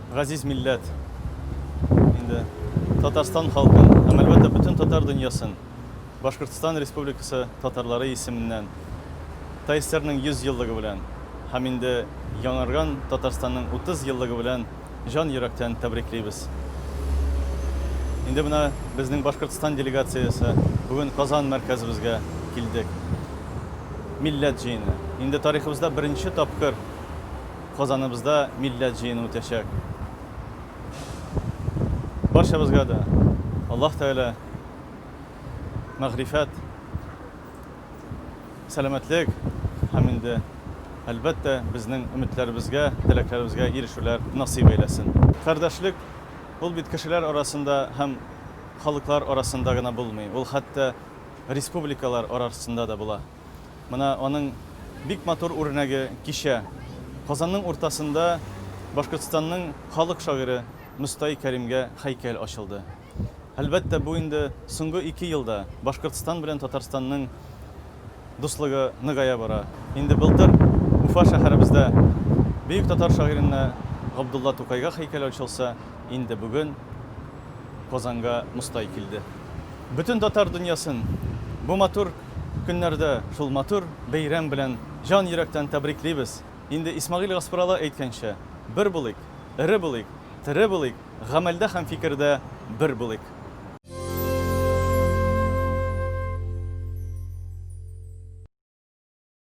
Газиз милләт, инде Татарстан халкын һәм, әлбәттә, бөтен татар дөньясын Башкортстан Республикасы татарлары исеменнән ТАССРның 100 еллыгы белән һәм инде яңарган Татарстанның 30 еллыгы белән җан йөрәктән тәбриклибез. Инде менә безнең Башкортстан делегациясе бүген Казан мәркәзебезгә килдек. Милләт җыены. Инде тарихыбызда беренче тапкыр Казаныбызда милләт җыены үтәчәк. Барчабызга да Аллаһ Тәгалә мәгърифәт, сәламәтлек һәм инде, әлбәттә, безнең өметләребезгә, теләкләребезгә ирешүләр насыйп әйләсен. Кардәшлек ул бит кешеләр арасында һәм халыклар арасында гына булмый, ул хәтта республикалар арасында да була. Менә аның бик матур үрнәге кичә Казанның уртасында Башкортстанның халык шагыйре Мостай Кәримгә һәйкәл ачылды. Әлбәттә, бу инде соңгы ике елда Башкортстан белән Татарстанның дуслыгы ныгая бара. Инде былтыр Уфа шәһәребездә бөек татар шагыйренә Габдулла Тукайга һәйкәл ачылса, инде бүген Казанга Мостай килде. Бөтен татар дөньясын бу матур көннәрдә шул матур бәйрәм белән җан йөрәктән тәбриклибез. Инде Исмәгыйль Гаспралы әйткәнчә, бер булыйк, эре булыйк, тере булыйк, гамәлдә һәм фикердә бер булыйк.